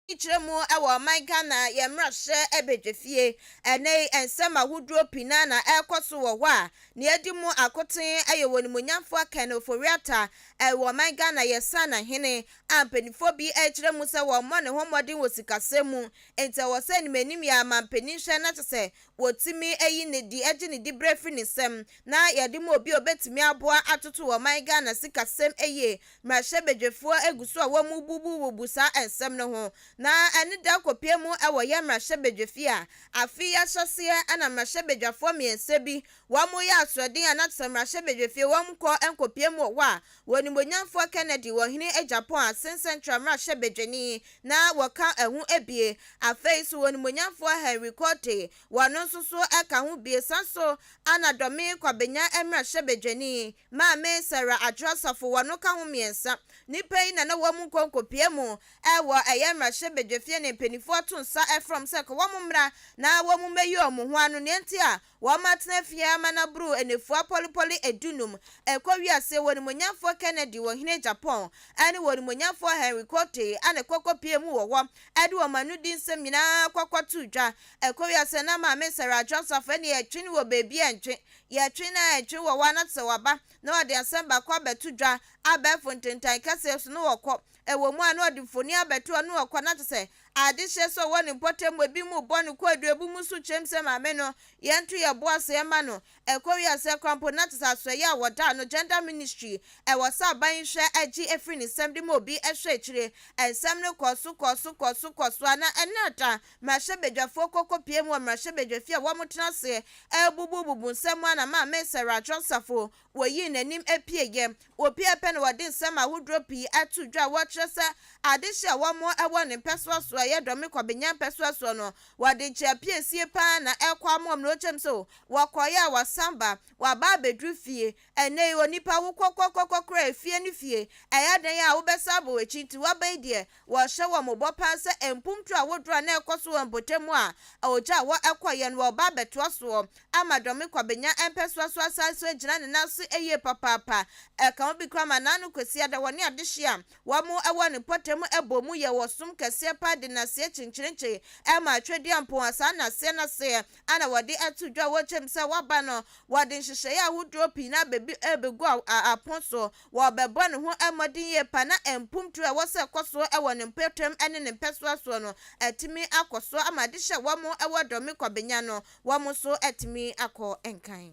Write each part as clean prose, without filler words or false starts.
Kyerɛ mu wɔ ɔman Ghana yɛn mmarahyɛ badwafie. Ɛnnɛ yi nsɛm ahodoɔ pii no ara na ɛrekɔ so wɔ hɔ a nea adi mu akoten yɛ wɔ Onimuonyamfoɔ Ken Ofori-Atta wɔ ɔman Ghana yɛ Sanahene a mpanimfoɔ bi rekyerɛ mu sɛ wɔmmɔ ne ho mmɔden wɔ sikasɛm mu nti ɛwɔ sɛ animanim yɛ amanpanin hwɛ na kyerɛ sɛ wɔtumi yi ne di gye ne diberɛ firi ne nsam na yɛde ma obi a ɔbɛtumi aboa atoto ɔman Ghana sikasɛm yie. Mmarahyɛbadwafoɔ gu so a wɔrebubububu saa nsɛm no ho na ɛne da kɔpue mu wɔ yɛn mmarahyɛbadwafie a afe yi ahyɛseɛ na mmarahyɛbadwafoɔ mmiɛnsa bi wɔreyɛ asoɔden a na kyerɛ mmarahyɛbadwafie wɔnkɔ nkɔpue mu wɔ hɔ a wɔ Onimuonyamfoɔ Kennedy wɔ Ɔhene Agyapong Asen Central mmarahyɛbadwani na wɔka ɛho bie. Afei nso wɔ Onimuonyamfoɔ Henry Quartey wɔno nso so ka ho bie. San so ana Dɔme Kwabenya mmarahyɛbadwani Maame Sarah Adwoa Safo wɔno ka ho mmiɛnsa. Nnipa yi na na wɔn nkɔ nkɔpue mu wɔ ɛyɛ mmarahyɛbadwafie ne mpaninfoɔ ato nsa frɛ wɔn sɛ ka wɔn mmra na wɔn mmɛyi wɔn ho ano. Nea nti a Wɔatena fie ama no aboro nnafua pɔlepɔle dunum. Ɛkɔ wiase, wɔ Onimuonyamfoɔ Kennedy wɔ Hene Japan ne wɔ Onimuonyamfoɔ Henry Quartey a na ɛkɔkɔ pie mu wɔ hɔ de wɔn anodi nsɛm nyinaa kɔkɔ too dwa. Ɛkɔ wiase na Maame Sarah Joseph ɛne yɛtwe no wɔ baabi a ɛntwe. Yɛtwe no a ɛntwe wɔ hɔ a na te sɛ waba na ɔde asɛm baako abɛto dwa abɛɛfo ntentan kɛseɛ so na ɔkɔ. Ɛwɔ mu a na ɔde mfoni abɛto hɔ na ɔkɔ na te sɛ Adehyeɛ sɛ ɔwɔ ne mpɔtam mu, ebinom rebɔ no kwaadu, ebinom nso kyerɛm sɛ maame no, yɛnto yɛn bo ase mma no. Ɛkɔ wiase koraa mpo na te sɛ asoɛeɛ a wɔda ano, Gender Ministry, ɛwɔ sɛ aban yi hwɛ gye firi ne nsam de ma obi hwɛ akyire. Nsɛm no kɔɔ so kɔɔ so kɔɔ so kɔɔ so ara na ɛnnɛ da mmarahyɛbadwafoɔ kɔ kɔpue mu wɔ mmarahyɛbadwafie a wɔtena ase rebubububu nsɛm mu ara na Maame Sarah Adwoa-Safo wɔyii n'anim pieeɛ. Wɔpieeɛ pɛ na wɔde nsɛm ahodoɔ pii too dwa a wɔkyerɛ sɛ adehye a wɔwɔ ne mpɛsoa soɔ a ɛyɛ Dɔme Kwabenya mpɛsoa soɔ no, wɔde nkyea piesie pa ara na ɛrekɔ ama wɔn na wɔkyerɛ mu sɛ wɔkɔeɛ a wɔasan ba, wɔaba abɛduru fie. Ɛnnɛ yi onipa wokɔkɔkɔkɔ koraa efie ne fie, ɛyɛ dɛn a wobɛsan abɔ w'akyi nti woaba yi deɛ Wɔhyɛ wɔn bɔ paa sɛ mpuntuo ahodoɔ a na ɛrekɔ so wɔ mpɔtam a ogya a wɔkɔeɛ no wɔreba abɛtoa soɔ ama Dɔme Kwabenya mpɛsoa so asan so agyina ne nan so yie papaapa. Ɛka ho bi koraa ma Naano Kwasiada wɔne adehyeɛ a wɔn wɔ ne mpɔtam bɔ mu yɛ ɔsom kɛseɛ paa de nnaseɛ kyenkyerenkye ma Tweduampɔn a saa nnaseɛ no aseɛ na wɔde to dwa a wɔkyerɛ mu sɛ wɔaba no wɔde nhyehyɛeɛ ahodoɔ pii no abɛgu apon so Wɔbɛbɔ ne ho mmɔden yie pa na mpuntuo a ɛwɔ sɛ ɛkɔ soɔ wɔ ne mpɔtam ne ne mpɛsoa soɔ no atumi akɔ so ama adehyɛ a wɔn wɔ Dɔme Kwabenya no wɔn nso atumi akɔ nkan.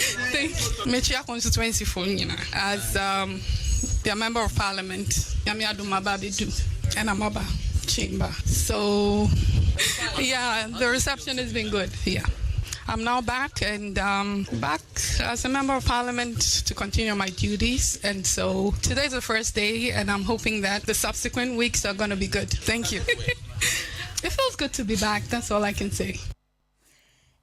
Thank you. Mekyia constituency foɔ nyinaa as um, their member of parliament. Nyame adom maba abɛdu ɛna maba chamber. So yeah, the reception has been good. Yeah. I'm now back and um, back as a member of parliament to continue my duties. And so today's the first day, and I'm hoping that the subsequent weeks are going to be good. Thank you. It feels good to be back. That's all I can say.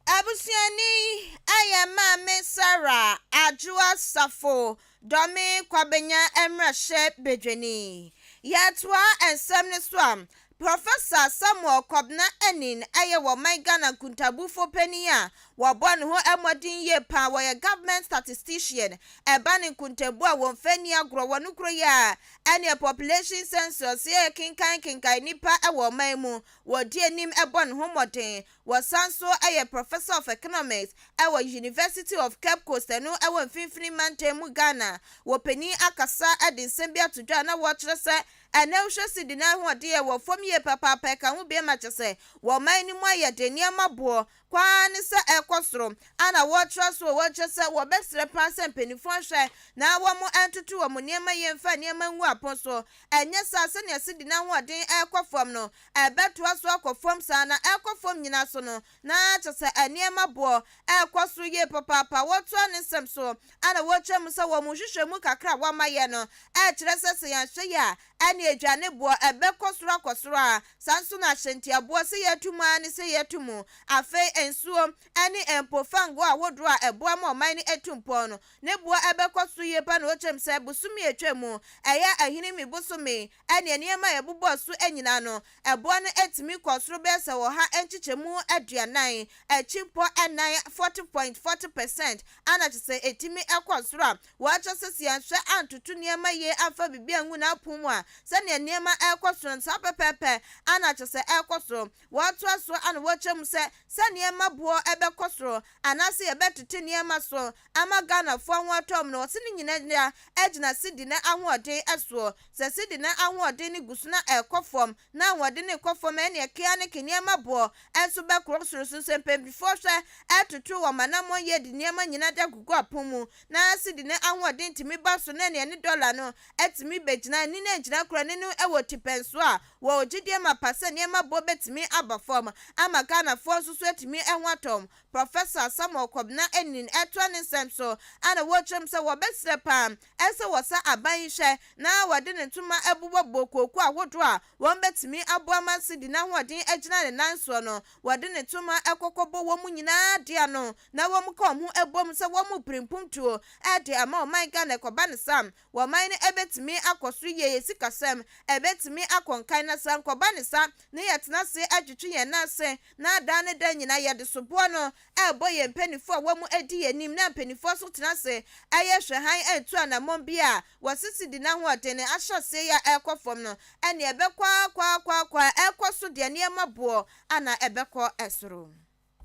Abusuani yɛ Maame Sarah Adwoa Safo Dɔme Kwabenya mmarahyɛ badwani. Yɛtoa nsɛm no so a, Professor Samuel Kobena Annin yɛ wɔ ɔman Ghana nkuntabufo panin a wɔbɔ ne ho mmɔden yie paa. Wɔyɛ Government Statistician. Ɛba ne nkuntabu a wɔmfa nni agorɔ wɔ no kuro yi a ɛneɛ Population Census yɛ kenkan kenkan nnipa wɔ ɔman mu. Wɔdi anim bɔ ne ho mmɔden. Wɔsan nso yɛ Professor of Economics wɔ University of Cape Coast ɛno wɔ Mfimfini Mantam mu Ghana. Wɔ panin akasa de nsɛm bi ato dwa a na wɔkyerɛ sɛ Ɛnnɛ wohwɛ sidi no ahoɔden a ɛwɔ fam yie papaapa ɛka ho bio ma kyerɛ sɛ wɔ ɔman no mu ayɛ den nneɛma boɔ kɔ ara ne sɛ ɛrekɔ soro a na wɔretra so wɔkyerɛ sɛ wɔbɛsrɛ paa sɛ mpanimfoɔ nhwɛ na wɔn ntoto wɔn nneɛma yie mfa nneɛma ngu apon so ɛnyɛ saa sɛnea sidi no ahoɔden ɛrekɔ fam no ɛbɛtoa so akɔ fam saa na ɛrekɔ fam nyinaa so no na kyerɛ sɛ nneɛma boɔ ɛrekɔ soro yie papaapa wɔtoa ne nsɛm so a na wɔkyerɛ mu sɛ wɔn nhwehwɛmu kakra a wɔayɛ no kyerɛ sɛ sɛ yɛanhwɛ yie a, ɛnneɛ aduane boɔ ɛbɛkɔ soro akɔ soro ara. Saa nso na ahyɛntiaboɔ, sɛ yɛatu mu ara ne sɛ yɛatu mu. Afei nsuo ne mpo fango ahodoɔ a ɛboa ma ɔman no tu mpɔn no, ne boɔ ɛbɛkɔ soro yie pa na wɔkyerɛ mu sɛ bosome a ɛtwa mu, ɛyɛ Ahinime bosome, ɛnneɛ nneɛma a yɛbobɔɔ so nyinaa no, ɛboɔ no tumi kɔ soro bɛyɛ sɛ ɔha nkyekyɛmu aduanan akyirimpɔ nnan, 40.40 percent, ana kyerɛ sɛ ɛtumi kɔ soro a wɔakyerɛ sɛ sɛ yɛanhwɛ antoto nneɛma yie amfa biribi angu n'apon mu a, Sɛnea nneɛma rekɔ soro no, saa pɛpɛɛpɛ ara na kyerɛ sɛ ɛrekɔ soro. Wɔtoa so na wɔkyerɛ mu sɛ, sɛ nneɛma boɔ bɛkɔ soro anaasɛ yɛbɛtete nneɛma so ama Ghanafoɔ ho atɔ wɔn no, wɔse ne nyinaa gyina cedi no ahoɔden soɔ. Sɛ cedi no ahoɔden no gu so na ɛrekɔ fam, na ahoɔden no rekɔ fam a, ɛnneɛ kea ne ke nneɛma boɔ nso bɛkorɔ soro. So sɛ mpanyinfoɔ hwɛ toto wɔn anammɔn yie de nneɛma nyinaa de agugu apon mu na cedi no ahoɔden tumi ba so na ɛnneɛ ne dɔla no atumi bɛgyina ani na angyina koraa ne no wɔ tipɛnsoɔ a wɔwɔ gyidie mapa sɛ nneɛma boɔ bɛtumi aba fam ama Ghanafoɔ nso so atumi ho atɔ wɔn. Professor Samuel Kobena Anin ɛtoa ne nsɛm so a na wɔrekyerɛ mu sɛ wɔbɛsrɛ paa ɛsɛ wɔsa aban yi hwɛ na wɔde ne ntoma abobɔbobɔ kooko ahodoɔ a wɔn bɛtumi aboa ma cedi no ahoɔden agyina ne nan soɔ no, wɔde ne ntoma kɔkɔbɔ wɔn nyinaa de ano na wɔn ka wɔn ho bom sɛ wɔn repere mpuntuo de ama ɔman Ghana. Ɛkɔba no saa wɔman no bɛtumi akɔ so yie, yɛn sikasɛm ɛbɛtumi akɔ nkan, na saa nkɔba no saa na yɛtena ase atwitwi yɛn nan ase na daa ne da nyinaa yɛde soboɔ no ɛrebɔ yɛn mpanimfoɔ a wɔn di yɛn anim, na mpanimfoɔ nso tena ase ɛyɛ hwɛhan ɛntu anammɔn bi a wɔsisi di n'ahoɔden no ahyɛ aseɛ yi a ɛrekɔ fam no, ɛne ɛbɛkɔ akɔ akɔ akɔ ɛrekɔ so deɛ, nneɛma boɔ ana ɛbɛkɔ ɛsoro.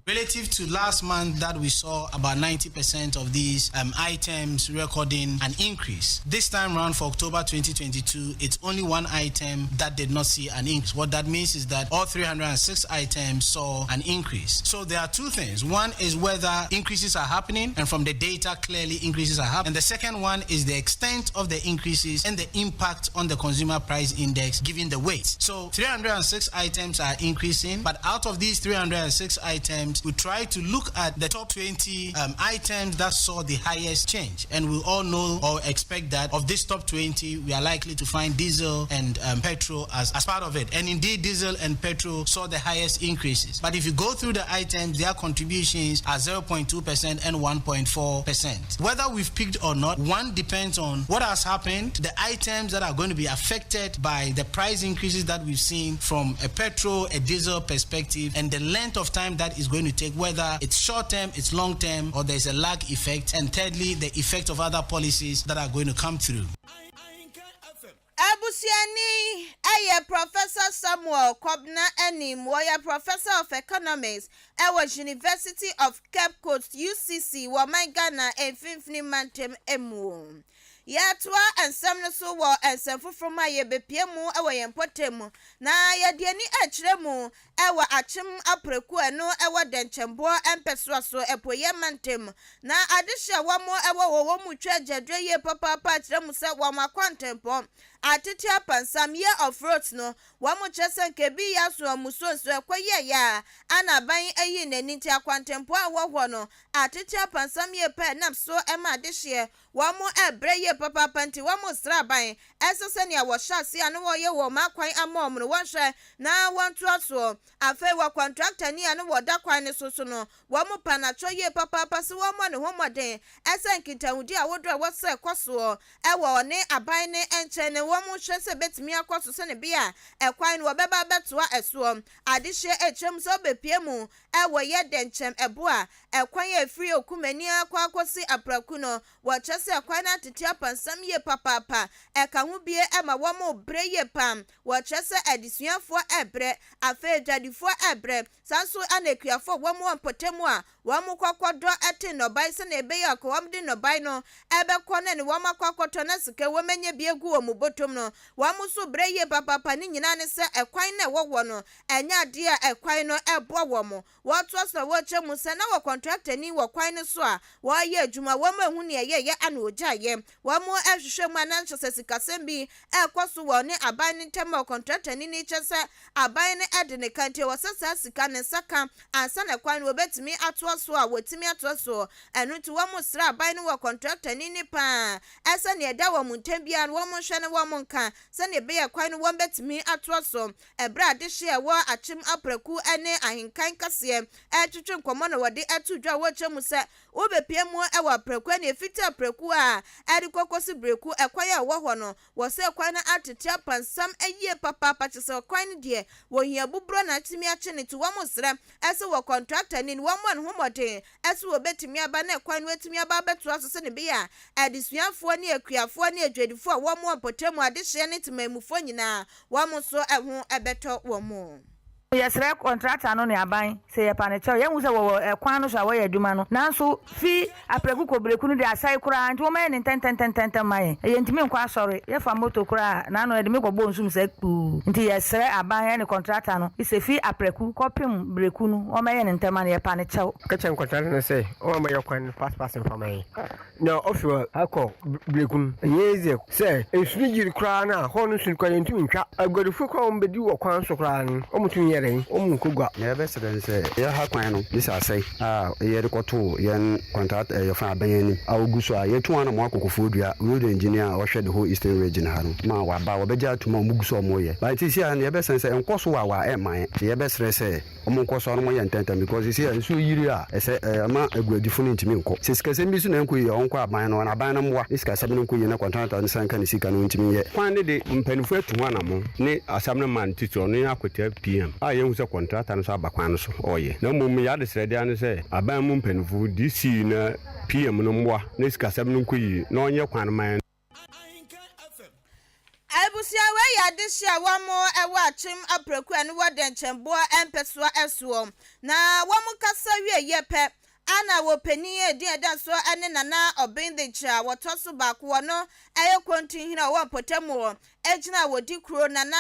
Relative to last month that we saw about 90% of these items recording an increase. This time round for October 2022, it's only one item that did not see an increase. What that means is that all 306 items saw an increase. So there are two things. One is whether increases are happening, and from the data, clearly increases are happening. And the second one is the extent of the increases and the impact on the consumer price index given the weight. So 306 items are increasing, but out of these 306 items, we try to look at the top 20 items that saw the highest change. And we all know or expect that of this top 20, we are likely to find diesel and petrol as part of it. And indeed, diesel and petrol saw the highest increases. But if you go through the items, their contributions are 0.2% and 1.4%. Whether we've peaked or not, one depends on what has happened, the items that are going to be affected by the price increases that we've seen from a petrol, a diesel perspective, and the length of time that is going to take, whether it's short term, it's long term, or there's a lag effect. And thirdly, the effect of other policies that are going to come through. Abusuani ɛyɛ Professor Samuel Kobena Anim. Wɔyɛ Professor of Economics ɛwɔ University of Cape Coast, UCC, wɔ man Ghana mfimfini mantam mu. Yɛtoa nsɛm no so wɔ nsɛm foforɔ mu a yɛbɛpie mu wɔ yɛn mpɔtam mu na yɛde ani akyerɛ mu ɛwɔ Akyem Apraku, ɛno ɛwɔ Dɛnkyɛmboɔ mpɛsoa so, ɛpoyɛ mantam, na adehye a wɔn ɛwɔ wɔ wɔn mu twa agyadwa yie papaapa kyerɛ mu sɛ wɔn akwantempɔn atete apansam. Year of Road no, wɔn kyerɛ sɛ nka ebi yɛ aso wɔn so nso ɛkɔ yɛ yɛ a ana aban ayi n'ani, nti akwantempɔn a ɛwɔ hɔ no atete apansam yie pɛ nam so ɛma adehyeɛ wɔn ɛbrɛ yie papaapa, nti wɔn sra aban ɛsɛ sɛnea wɔhyɛ ase a na wɔyɛ wɔn akwan ama wɔn no, wɔnhwɛ na wɔntoa soɔ. Afei wɔ contractor ni a no wɔda kwan no so no, wɔn pa n'atwɔ yie papaapa sɛ wɔn mmɔ ne ho mmɔden ɛsɛ nkitahudi ahodoɔ a wɔsɛ kɔ soɔ ɛwɔ ɔne aban ne nkyɛn ne wɔn hwɛ sɛ bɛtumi akɔ so sɛ ne bea ɛkwan no wɔbɛba abɛtoa ɛsoɔ. Adehyeɛ ɛkyerɛm sɛ ɔbɛpie mu ɛwɔ yɛ Dɛnkyɛm ɛbo a ɛkwan a efiri Okumani akɔ akɔsi Apraku no, wɔkyerɛ sɛ ɛkwan no atete apansam yie papaapa. Ɛka ho bie ɛma wɔn brɛ yie pam. Wɔkyerɛ sɛ adesuafoɔ ɛbrɛ, afei adwadifoɔ ɛbrɛ, saa nso ɛna akuafoɔ wɔn wɔ mpɔtam a wɔn kɔkɔdɔ ɛte nnɔbae sɛnea ɛbɛyɛ akɔ wɔn de nnɔbae no ɛbɛkɔ na ne wɔn akɔ akɔtɔ na sika wɔn anya bi egu wɔn bɔtɔm no, wɔn nso brɛ yie papaapa. Ne nyinaa ne sɛ ɛkwan na ɛwɔ wɔ no ɛnyɛ adeɛ a ɛkwan no ɛboa wɔn. Wɔtoa so a wɔrekyerɛ mu sɛ na wɔ contractor ni wɔ kwan no so a wɔreyɛ adwuma, wɔn ehu nea ɛyɛyɛ ana ogyaeɛ. Wɔn ɛhwehwɛ mu anan kyerɛ sɛ sikasɛm bi ɛrekɔ so wɔ ne aban no ntam a contractor ni ne kyerɛ sɛ aban no ɛde ne ka, nti wɔ sɛ saa sika ne nsa ka ansa na kwan no wɔbɛtumi atoa so a wɔtumi atoa so. Ɛno nti wɔn srɛ aban no wɔ contractor ni ne paa ɛsɛ nea ɛda wɔn ntam biara no, wɔn nhwɛ ne wɔn nka sɛnea ɛbɛyɛ kwan no wɔn bɛtumi atoa so. Ɛberɛ a adehye a ɛwɔ Akyem Apraku ne Ahenkan kaseɛ ɛretwetwe nkɔmmɔ na wɔde ɛto dwa a wɔrekyerɛ mu sɛ wobɛpie mu ɛwɔ Apraku ne efiti Apraku a ɛde kɔkɔsi Breku, ɛkwan a ɛwɔ hɔ no, wɔsɛ kwan no atete apansam ayie papaapa, kyerɛ sɛ kwan no deɛ wɔhia buburo na atumi akye ne, nti wɔn srɛ ɛsɛ wɔ contractor ni no wɔn mmɔ ne ho mmɔden ɛsɛ wɔbɛtumi aba na ɛkwan no atumi aba abɛtoa so sɛ ne bɛyɛ a adesuafoɔ ne akuafoɔ ne adwadifoɔ a wɔn wɔ mpɔtam. mpɔtam adehyeɛ ne temanmufoɔ nyinaa wɔn nso ho bɛtɔ wɔn. Yɛsrɛ kɔntrata no ne aban sɛ yɛpa no kyɛw. Yɛhu sɛ wɔwɔ kwan no so a wɔyɛ adwuma no, nanso fi Apreku kɔ Breku no deɛ asɛe koraa nti wɔmmɛyɛ no ntɛntɛntɛntɛm ma yɛn. Yɛntumi nkɔ asɔre, yɛfa moto koraa a, n'ano yɛde me kɔbɔɔ nsum sɛ kpuu. Nti yɛsrɛ aban ne kɔntrata no sɛ fi Apreku kɔpem Breku no wɔmmɛyɛ no ntɛm ma no, yɛpa no kyɛw. Ka kyerɛ kɔntrata no sɛ ɔmmɛyɛ kwan no fast fast mfa ma yɛn. Na ofi hɔ akɔ Berekum no, ɛnyɛ easy sɛ nsu no yiri koraa no a, hɔ no nsu no koraa yɛntumi ntwa. Aguadifo koraa a wɔbɛdi wɔ kwan so koraa no, wɔntumi nyɛ dɛn, wɔnkɔ gua. Nea yɛbɛsrɛ ne sɛ, yɛn ha kwan no gye sɛ asɛe a yɛde kɔtoo yɛn kɔntrat ɛɛ yɛfrɛ no abɛn anim a ogu so a yɛtu anamɔn akɔ Koforidua road engineer a ɔhwɛ the whole eastern region ha no ma waba wɔbɛgye atom a wɔgu so a wɔreyɛ but seesei ara nea yɛbɛsrɛ ne sɛ ɛnkɔ so wawa ɛmma yɛn nti yɛbɛsrɛ sɛ Ɔmo nkɔ so ara na ɔmo yɛ ntɛntɛm because sesei a nsuo yiri a ɛsɛ ɛma aguadifo no ntumi nkɔ. Sɛ sikasɛm bi nso na ɛnkɔ yie a ɔnkɔ aban no hɔ na aban no mmoa ne sikasɛm no nkɔ yie na kɔntrata no san ka ne sika no ɔntumi nyɛ. Kwan no de mpaninfoɔ atu ho anamɔn ne asɛm no maa no titire ɔno ne Akwatia PM a yɛhu sɛ kɔntrata no nso aba kwan no so ɔɔyɛ na mmom yɛ adesrɛdeɛ ara ne sɛ aban mu mpaninfoɔ DC na PM no mmoa ne sikasɛm no nkɔ yie na ɔnyɛ kwan no ma yɛn. Abusua wei yɛ adehye a wɔn wɔ Akyem Apraku a ɛno wɔ Dɛnkyɛmboɔ mpɛsoa soɔ. Na wɔn kasa wieɛ pɛ a na wɔ panin a ɛdin a ɛda soɔ ne Nana Ɔbendekye a wɔtɔ so baako wɔ no yɛ Kontinhene a ɔwɔ mpɔtam hɔ gyina a wɔdi kuro Nana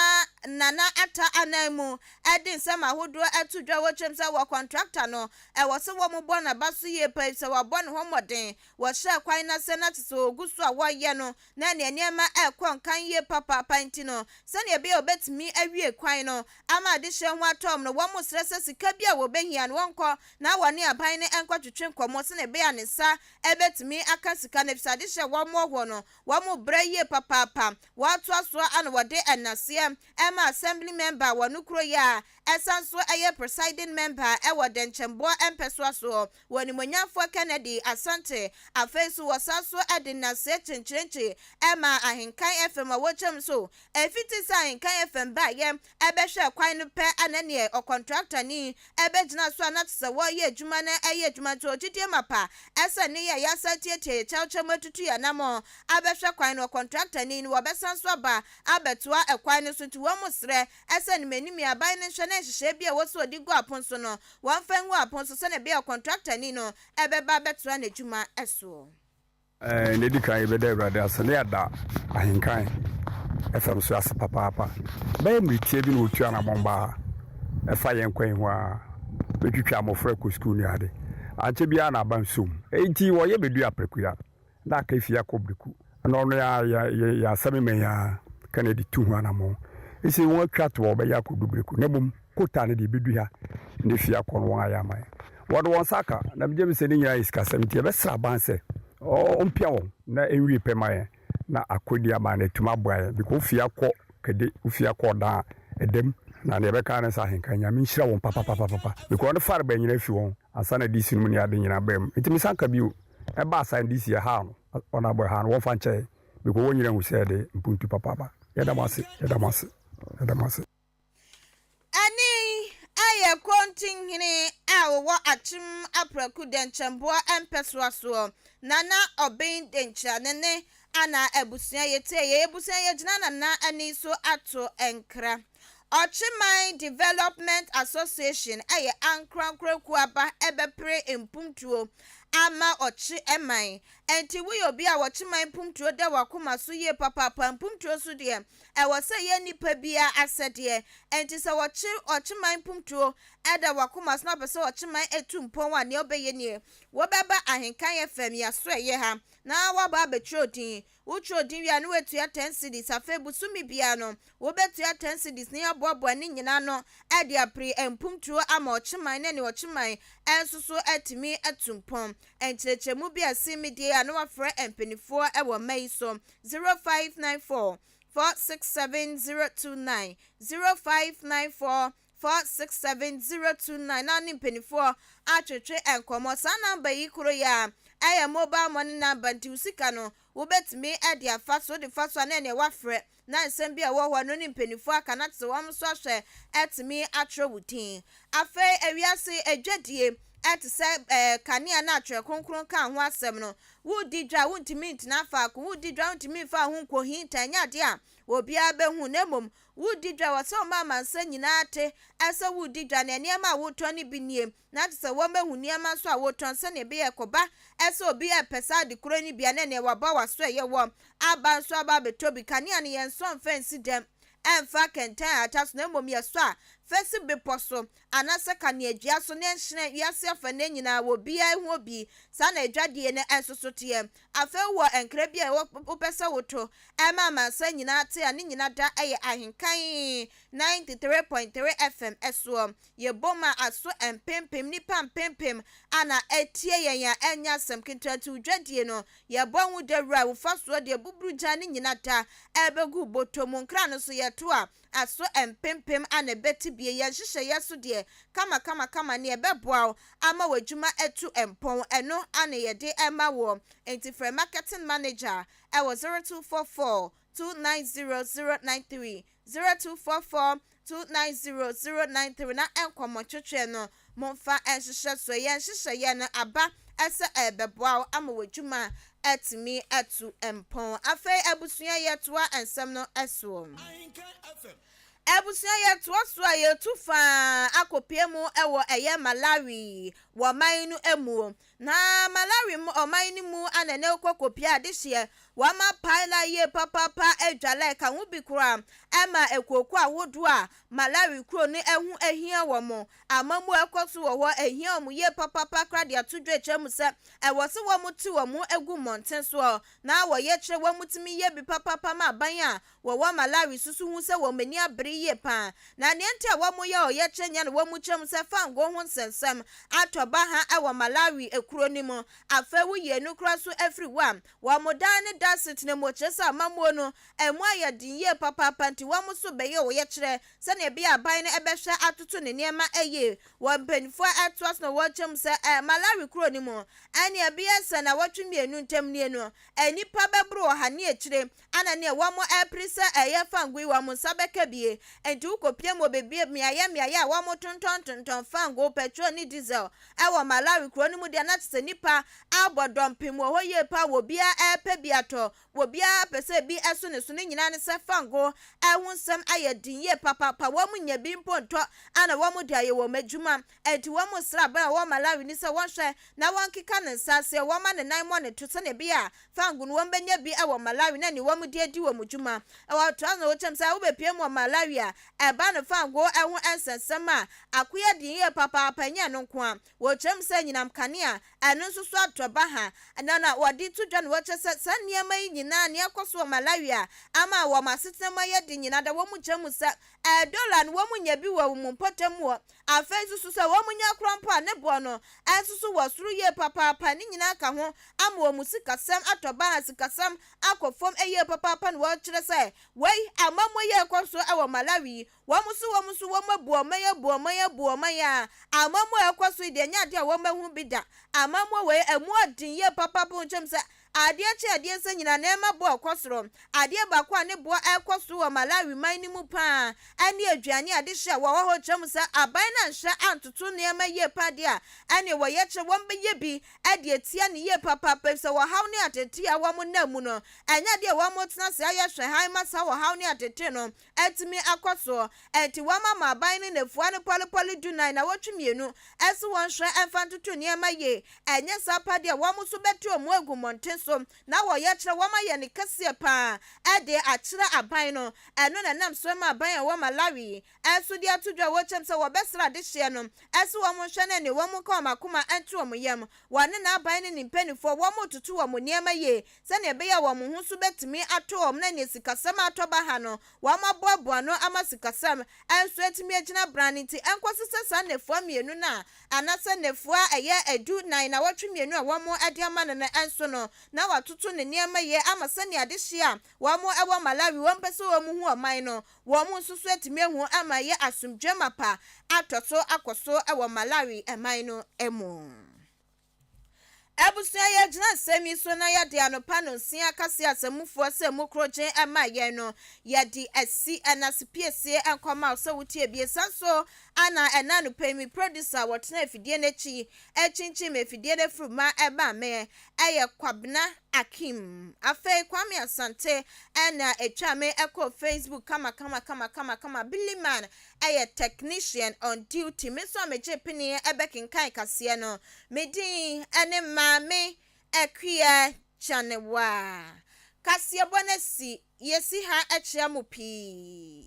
Nana Atta anan mu de nsɛm ahodoɔ to dwa wɔ kyerɛm sɛ wɔ kɔntrakta no ɛwɔ sɛ wɔn bɔ n'aba so yie pa efisɛ wabɔ ne ho mmɔden Wɔhyɛɛ kwan no ase na kyerɛ sɛ wɔgu so a wɔreyɛ no, na nea nneɛma rekɔ nkan yie papaapa nti no, sɛnea ɛbɛyɛ a wɔbɛtumi awie kwan no ama adehyeɛ ho atɔ wɔn no, wɔsrɛ sɛ sika bi a wɔbɛhia no wɔnkɔ na wɔne aban no nkɔtwetwe nkɔmmɔ sɛnea ɛbɛyɛ a ne nsa bɛtumi aka sika no efisɛ adehyeɛ a wɔwɔ hɔ no, wɔbrɛ yie papaapa. Wɔatoa so ara na wɔde nnaseɛ ma Assembly Member wɔ no kuro yi a ɛsan nso yɛ Presiding Member wɔ Dɛnkyɛmboɔ mpɛsoa soɔ wɔ Animuonyamfoɔ Kennedy Asante. Afei nso wɔsan so de nnaseɛ kyenkyerenkye maa Ahenkan FM a wɔkyɛm nso. Ɛfiti sɛ Ahenkan FM baeɛ bɛhwɛɛ kwan no pɛ na neɛ ɔkɔntraktani bɛgyina so a na kyesɛ wɔreyɛ adwuma no yɛ adwuma nti ɔgyidie mapa sɛ ne yɛ yɛasan atiatia yɛ kyɛwkyɛw mu atutu yɛn anammɔn abɛhwɛ kwan no ɔkɔntraktani no wɔbɛsan so aba abɛtoa kwan no so nti wɔn srɛ sɛ animanimia aban no nhwɛ na nhyehyɛe bi a ɛwɔ sɛ ɔde gu apon so no wɔmfa ngu apon so sɛnea ɛbɛyɛ a ɔkɔntraktani no bɛba abɛtoa n'adwuma soɔ. Nea edi kan, yɛbɛda Awurade ase na yɛada Ahenkan FM so ase papaapa. Bɛyɛ mmere tiaa bi na wɔtu anammɔn baa ha, ɛfa yɛn kwan ho ara, bɛtwitwa mmɔfra kɔ sukuu ne ade. Ankyɛ biara na aba nsom. Enti wɔyɛ bɛdua aprɛkoya. Na aka efi akɔ breku. Ɛna ɔno ya ya yɛ asɛm mɛn ya ka na ɛde tu ho anamɔn. Ese wɔn atwa to a wɔbɛyɛ akɔdu breku. Na mmom kota no deɛ ɛbɛdu ha na efi akɔ no wɔn ayɛ ama yɛn. Wɔde wɔn nsa aka na megye me sɛ ne nyinaa yɛ sikasɛm nti yɛbɛsrɛ aban sɛ ɔmpia wɔn na ɛnwie pɛ ma yɛn na akɔdi ama no atumi aboa yɛn because wofi akɔ kɛde wofi akɔ ɔdan a ɛdam na deɛ ɛbɛka ne sɛ ahenka Nyame nhyira wɔn papapapapa because ɔno fare bɛn nyinaa fi wɔn ansa na DC no mu ne ade nyinaa baa mu nti mesan ka bio. Ɛbaa saa NDC ɛhaa no ɔnabɔ ɛhaa no wɔnfa nkyɛ yɛn because wɔn nyina hu sɛ ɛde mpuntu papa aba yɛda mo ase yɛda mo ase yɛda mo ase. Ɛne ayɛ Kontinhene a ɔwɔ Akyem Apraku Dɛnkyɛmboa mpɛsoa soɔ, Nana Ɔben Denkyira ne ne ana abusua yɛtie yɛ abusua yɛgyina Nana ani so ato nkra. Ɔkyeman Development Association yɛ ankorankoro kuo aba bɛpere mpomtuo ama ɔkye man. Ɛnti woyɛ obi a ɔkyeman mpomtuo da w'akoma so yie papaapa. Mpomtuo nso deɛ ɛwɔ sɛ ɛyɛ nipa biara asɛdeɛ. Ɛnti sɛ ɔkye ɔkyeman mpomtuo da w'akoma so na wopɛ sɛ ɔkyeman tu mpɔn a, nea wobɛyɛ nie, Wobɛba Ahenkan FM yɛasoɛeɛ ha na woaba abɛtwerɛ din. Wotwerɛ din wie a na woatua ten cedis. Afei bosome biara no, wobɛtua ten cedis na yɛaboaboa ne nyinaa ano de apere mpuntuo ama ɔkyeman na ne ɔkyeman nso so atumi atu mpɔn. Nkyerɛkyerɛmu bi a ɛsen me deɛ a na woafrɛ mpaninfoɔ wɔ mma yi so, 0594 467 029, 0594 467 029 na ne mpaninfoɔ atwetwe nkɔmmɔ. Saa number yi koro yi ara ɛyɛ mobile money number nti wo sika no wobɛtumi de afa so, wode fa so a na ɛneɛ woafrɛ na nsɛm bi a ɛwɔ hɔ no ne mpaninfoɔ aka na te sɛ wɔn nso ahwɛ atumi atwerɛ wo din. Afei ewiase adwadie Ɛte sɛ kanea no a Twerɛ Kronkron kaa ho asɛm no. Woredi dwa a, wontumi ntena faako. Woredi dwa a, wontumi mfa wo ho nkɔhinta. Ɛnyɛ adeɛ a obiara bɛhu, na mmom woredi dwa a, ɛwɔ sɛ woma amansan nyinaa te sɛ woredi dwa, na nneɛma a woretɔn no bi nie, na kyerɛ sɛ wɔbɛhu nneɛma nso a woretɔn sɛdeɛ ɛbɛyɛ a ɛkɔba sɛ obi repɛ saa ade korɔ no bi a, na ɛneɛ waba w'aso a ɛyɛ wɔ aba nso aba abɛtɔ bi. Kanea no, yɛnsɔ mfa nsi dɛm, ɛmfa kɛntɛn ahata so, na mmom yɛsɔ a, fa si bepɔ so anaasɛ kaneadua so na ɛnhyerɛn wiase afanan nyinaa wɔ obiara ho bi. Saa na adwadie no nso so teɛ. Afei wowɔ nkra bi a wopɛ sɛ woto ma amansan nyinaa te a ne nyina da yɛ Ahenkan 93.3 FM soɔ. Yɛbom a aso mpempem, nnipa mpempem a na ɛtie yɛn a ɛnyɛ asɛm ketewa nti wo dwadie no yɛbɔ ho dawuro a wo fasoɔ deɛ buburu gya ne nyina da ɛbɛgu wo bɔtɔ mu. Nkra no nso yɛto a Aso mpempem a na ɛbɛte bie yɛn nhyehyɛeɛ so deɛ kamakamakama ne ɛbɛboa wo ama w'adwuma atu mpɔn, ɛno a na yɛde rema woɔ. Enti frɛ Marketing Manager wɔ 0244 290 093, 0244 290 093 na nkɔmmɔtwetwe no momfa nhyehyɛ so. Yɛn nhyehyɛeɛ no aba sɛ ɛrebɛboa wo ama w'adwuma atumi atu mpɔn. Afei abusua yɛtoa nsɛm no soɔ. Abusua yɛtoa so a yɛtu faa akɔpie mu wɔ ɛyɛ Malawi wɔ man no mu. Na Malawi ɔman no mu ana ne wokɔ kɔpie adehyeɛ wɔama pae la yie papaapa adwa la ɛka ho bi koraa ɛma akuokuo ahodoɔ a Malawi kuro no ɛho ahia wɔn Amammuo a ɛkɔ so wɔ hɔ ahia wɔn yie papaapa koraa de ato dwa kyerɛ mu sɛ ɛwɔ sɛ wɔte wɔn ho gu mmɔnten soɔ na wɔyɛ kyerɛ wɔtumi yɛ bi papaapa ma aban a wɔwɔ Malawi so so hu sɛ wɔn ani abere yie pa ara. Na nea nti a wɔyɛ ɔyɛkyerɛ nyɛ na wɔkyerɛ mu sɛ fangoo ho nsɛnsɛm atɔ baha wɔ Malawi kuro no mu. Afei woyi ɛno koraa nso afiri hɔ a, wɔn daa ne da asetena mu kyerɛ sɛ amammuo no ɛmu ayɛ den yie papaapa nti wɔn nso bɛyɛ ɔyɛkyerɛ sɛnea ɛbɛyɛ a aban no bɛhwɛ atoto ne nneɛma yie. Wɔ mpanyinfoɔ a ɛtoa so na wɔkyerɛ mu sɛ ɛ Malawi kuro no mu ɛne ɛbɛyɛ sɛ nnawɔtwe mmienu ntam nie no nnipa bɛboro ɔha ne akyire ana neɛ wɔn ɛrepere sɛ ɛyɛ fango yi wɔn nsa bɛka bie. Enti wokɔpie mu wɔ baabi mmeaeɛ mmeaeɛ a wɔn tontɔn tontɔn fango, petrol ne diesel ɛwɔ Malawi kuro no mu deɛ na kyerɛ sɛ nnipa abɔ dɔmpem wɔ hɔ yie paa wɔ obiara ɛrepɛ bi atɔ. Obiara pɛ sɛ bi so ne so, ne nyinaa ne sɛ fango ho nsɛm ayɛ den yie papaapa, wɔn nnya bi mpo ntɔ ana wɔn de ayɛ wɔn adwuma. Enti wɔn srɛ aban a ɔwɔ Malawi no sɛ wɔnhwɛ na wɔnkeka ne nsa aseɛ, wɔmma ne nan mmɔ ne to sɛdeɛ ɛbɛyɛ a fango no wɔn bɛnya bi wɔ Malawi na ne wɔn de adi wɔn dwuma. Wɔtoa so kyerɛ mu sɛ wobɛpue mu wɔ Malawi a, ɛba no fango ho nsɛnsɛm a, akoyɛ den yie papaapa, ɛnyɛ ɛno nko ara. Wɔkyerɛ mu sɛ anyinam kanea, ɛno nso so atɔ baha, na na wɔde to dwa na wɔkyerɛ sɛ saa nneɛma yi nyinaa, nea ɛkɔ so wɔ Malawi a ama wɔn asetena mu ayɛ den nyinaa da wɔn kyerɛ mu sɛ ɛɛ dɔla no wɔn nya bi wɔ wɔn mpɔtam hɔ. Afei nso so sɛ wɔn nya koraa mpo a ne boɔ no nso so wɔ soro yie papaapa. Ne nyinaa ka ho ama wɔn sikasɛm atɔ baha, sikasɛm akɔ fam yie papaapa na wɔkyerɛ sɛ wei amammuo yi a ɛkɔ so wɔ Malawi yi Wɔn nso wɔn nso wɔabu ɔman abu ɔman abu ɔman a amammuo a ɛkɔ so yi deɛ ɛnyɛ adeɛ a wɔahu bi da. Amammuo wei ɛmu ɔden yie papaapa wokyɛm sɛ adeɛ kye adeɛ sɛ nyina nneɛma boɔ ɛkɔ soro. Adeɛ baako a ne boɔ ɛkɔ soro wɔ Malawi man no mu paa ɛne aduane adehye a wɔwɔ hɔ kyerɛ mu sɛ aban no anhwɛ antoto nneɛma yie paa deɛ a ɛne wɔyɛ kyerɛ wɔn bɛyɛ bi de atia no yie papaapa efisɛ ɔhaw ne atetee a wɔn nam mu no ɛnyɛ adeɛ a wɔtena ase ayɛ hwɛ hann ma saa ɔhaw ne atetee no atumi akɔ soɔ, enti wɔama mo aban no nnafua no pɔlepɔle dunan, nnawɔtwe mmienu, se wɔnhwɛ mfa ntoto nneɛma yie, ɛnyɛ saa pa deɛ wɔn nso bɛto wɔn agu mmɔnten so, na wɔyɛ kyerɛ wɔn ayɛ no kɛseɛ pa ara de akyerɛ aban no, ɛno na ɛnam so ma aban a ɛwɔ Malawi nso de ato dwa wɔ kyɛm sɛ wɔbɛsrɛ adehyeɛ no se wɔn nhwɛ na ɛne wɔn nka wɔn akoma nto wɔn yam, wɔne n'aban ne ne mpaninfoɔ wɔn retoto wɔn nneɛma yie sɛnea ɛbɛyɛ a wɔn ho nso bɛtumi atɔ wɔn na nea sikasɛm atɔ ba ha no, wɔaboaboa ano ama sikasɛm nso atumi agyina bran nti, ɛnkɔsi sɛ saa nnafua mmienu no a anaasɛ nnafua a ɛyɛ du nnan nnawɔtwe mmienu a wɔde ama no no nso no, na watoto ne nneɛma yie ama sɛnea adehyeɛ a wɔwɔ Malawi wɔmpɛ sɛ wɔhu ɔman no, wɔn nso so atumi ahu ama ɛyɛ asomdwoeɛ mapa atɔ so akɔ so wɔ Malawi man no mu. Abusua, yɛgyina nsɛm yi so na yɛde anɔpa no nsia kase asɛmufoɔ sɛ mu korogyen ɛma yɛn no, yɛde asi ɛnase piesie nkɔma wo sɛ wotie bie san so ana. Ɛna anɔpa yi, mi producer a wɔtena afidie n'akyi ɛkyinkyim afidie no afiri ma ɛba me ɛyɛ Kwabena Akim. Afei Kwame Asante ɛna atwa me ɛkɔ Facebook kama kama kama kama kama. Billy Man ɛyɛ technician on duty. Me nso a megye pene ɛbɛkenkan kaseɛ no, me din ɛne Maame Akua Kyanewa. Kaseɛbɔ no si yɛsi ha akyerɛ mo pii.